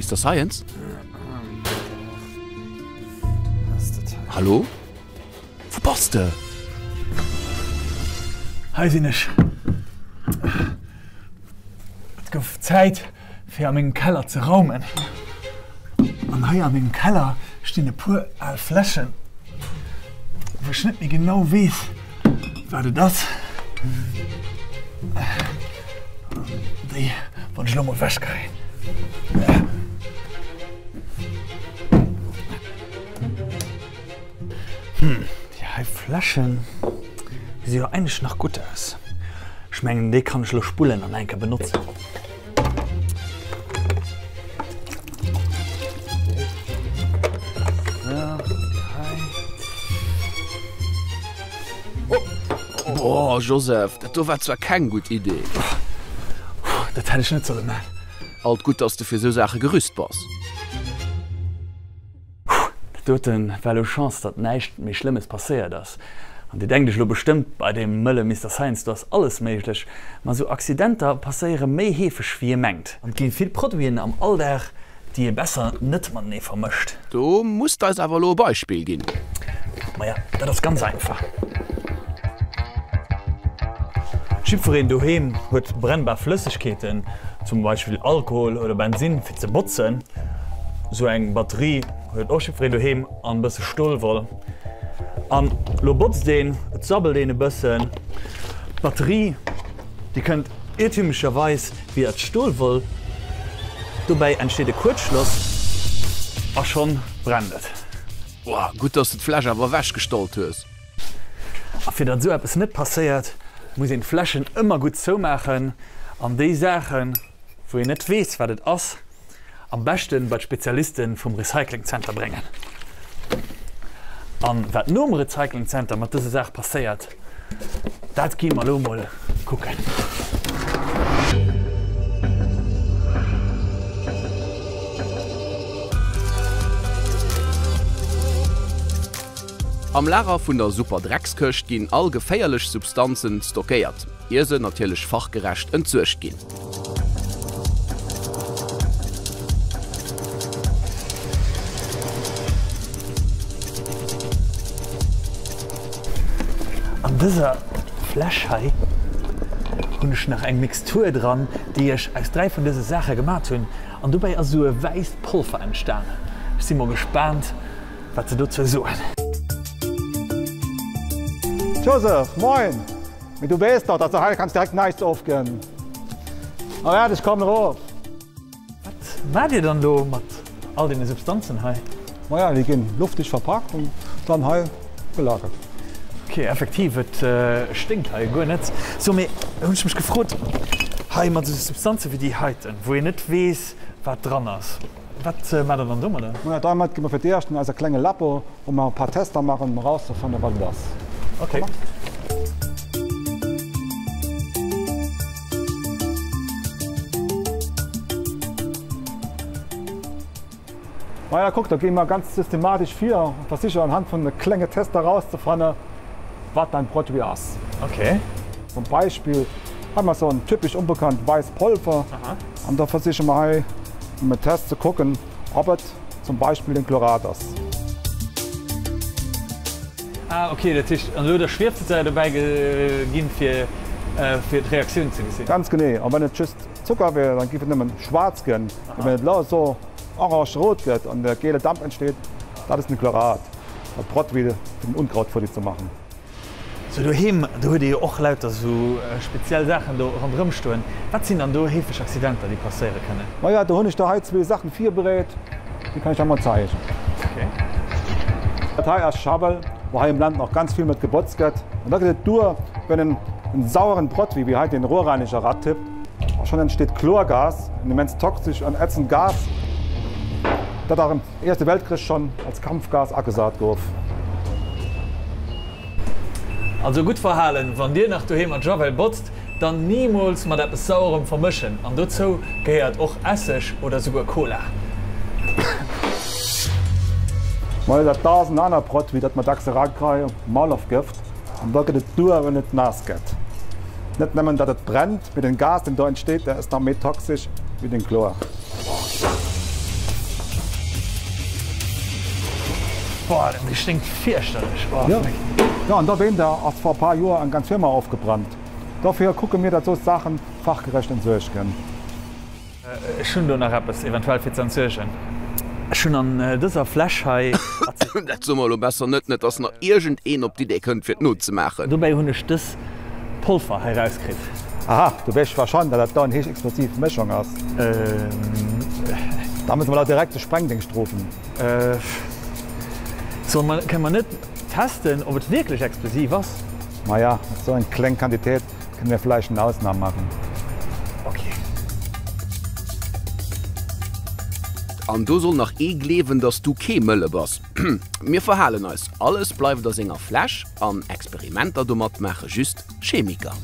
Mister Science? Hallo? Wou bass de? Hei sinn ech. Et gouf Zäit fir a mengem Keller ze raumen. An hei a mengem Keller stinn e puer al Fläschen, wou ech net méi genau weess, wat et ass. Déi wollt ech elo mol ewech kréien. Hm, déi hei Fläschen gesi jo eigentlech nach gutt aus. Ech mengen déi kann ech elo spullen an eng Kéier benotzen. Boah Joseph, dat do war zwar keng gutt Idee. Dat hätt ech net solle man. Alt gutt, dass de fir sou Saache gerüst bass. Dat doten war elo Chance, datt näischt méi Schlëmmes passéiert ass. An Dir denkt Iech elo bestëmmt, bei deem mëlle Mister Science, do ass alles méiglech. Ma esou Accidenter passéiere méi heefeg wéi ee mengt. An et gi vill Produiten am Alldag, déi ee besser net matenee vermëscht. Do muss d'eis awer elo e Beispill ginn. Maja, dat ass ganz einfach. Jiddwereen doheem huet brennbar Flëssegkeeten, zum Beispill Alkohol oder Bensinn, fir ze botzen. Sou eng Batterie huet och jiddwereen doheem an e bësse Stolwoll. An lo botzt een, et sabbelt een e bëssen. D'Batterie, déi kënnt iertümlecherweis via d'Stolwoll. Dobäi entsteet e Kuerzschloss a schonn brennt et. Boah, gutt dass de d'Fläsch awer ewech gestallt hues. A fir datt esou eppes net passéiert, muss een d'Fläschen ëmmer gutt zoumaachen an déi Saachen, wou een net weess wat et ass, am beschten bei d'Spezialisten vum Recyclingzenter bréngen. An wat nom Recyclingzenter mat dëse Saach passéiert, Dat gi mer elo mol kucken. Am Lager vun der Superdreckskëscht ginn all geféierlech Substanzen stockéiert, ier se natierlech fachgerecht entsuergt ginn. An dëser Fläsch hei hunn ech nach eng Mixtur dran, déi ech aus 3 vun dëse Saache gemat hunn. An dobäi ass esou e wäisst Polver entstanen. Ech si mol gespaant, wat se dozou soen. Joseph, Moin! Mee du weess dach, dass du hei kanns direkt näischt ofginn. A waart, ech kommen erof. Wat maacht Dir dann do mat all deene Substanzen hei? Maja, déi ginn luftdicht verpakt an dann hei gelagert. Ok, effektiv, et sténkt hei guer net. So, mee hunn ech mech gefrot, hei mat esou Substanze wéi déi heiten, wou een net weess, wat dran ass, wat maacht Der dann domadder? Maja, domat gi mer fir d'éischt an eiser klenge Labo, wou mer e paar Tester maachen, um erauszefannen, wat et ass. Ok. Maja, kuck, do gi mer ganz systematesch vir a versichen anhand vun de klenge Tester erauszefanne wat dein Produit ass. Ok. Zum Beispill hei mer esou en typesch onbekannt weisst Polver an da versiche mer hei um e Test ze kucken, ob et zum Beispill den Chlorat ass. Ah ok, dat heescht an elo der Schwiefelsäier dobäi ginn fir fir d'Reaktioun ze gesinn? Ganz genee, an wann et just Zucker wier, dann giff et nëmmen schwaarz ginn, mee wann et elo esou orange-rot gëtt an de gele Damp entsteet, dat ass den Chlorat, dat Produit fir den Unkraut futti ze maachen. Sou doheem, do huet ee jo och lauter sou speziell Saachen do ronderëm stoen. Wat sinn dann do heefeg Accidenter, déi passéiere kënnen? Maja, do hunn ech der hei zwee Saachen virbereet, déi kann ech der mol zeigen. Ok. Dat hei ass Schabbel, wou hei am Land nach ganz vill mat gebotzt gëtt. An da gëtt et duer, wenn en en saueren Produit wéi hei den Rohrreiniger ratippt, a schonn entsteet Chlorgas, en immens toxesch an ätzend Gas, dat och am Erste Weltkrich schonn als Kampfgas agesat gouf. Also gutt verhalen, wann dir nach doheem mat Javel botzt, dann nimools mat eppes Sauerem vermëschen an dozou gehéiert och Esseg oder souguer Cola. Majo dat ass en aner Produit dat mer dacks erakreien, Maulafgëft, an da gëtt et duer wann et naass gëtt. Net nëmmen dat et brennt, mee den Gas deen do entsteet, dat ass nach méi toxesch wéi den Chlor. Boah, déi sténkt fierchterlech. Oh, Ja, ja an dowéinter ass vor e paar Joer eng ganz Firma ofgebrannt. Dofir kucke mir, datt sou Saachen fachgerecht entsuergt ginn. Ech hunn do nach eppes eventuell fir ze entsuergen. Ech hunn an dëser Fläsch hei Aceton. Dat soe mer elo besser net, net dass nach iergend een op d'Idee kënnt fir et nozemaachen. Dobäi hunn ech dës Polver hei rauskritt. Aha, du weess wahrscheinlech, datt dat do eng héich explosiv Mëschung ass. Da musse mer da direkt de Sprengdéngscht ruffen. Solle mer, kënne mer net testen, ob et wierklech explosiv ass? Maja, mat esou eng kleng Quantitéit kënne mir vläicht eng Ausnam maachen. Ok. An do soll nach ee gleewen, dass du kee Mëlle bass. Mir verhalen eis, alles bleift a senger Fläsch an Experimenter domat maache just Chemiker.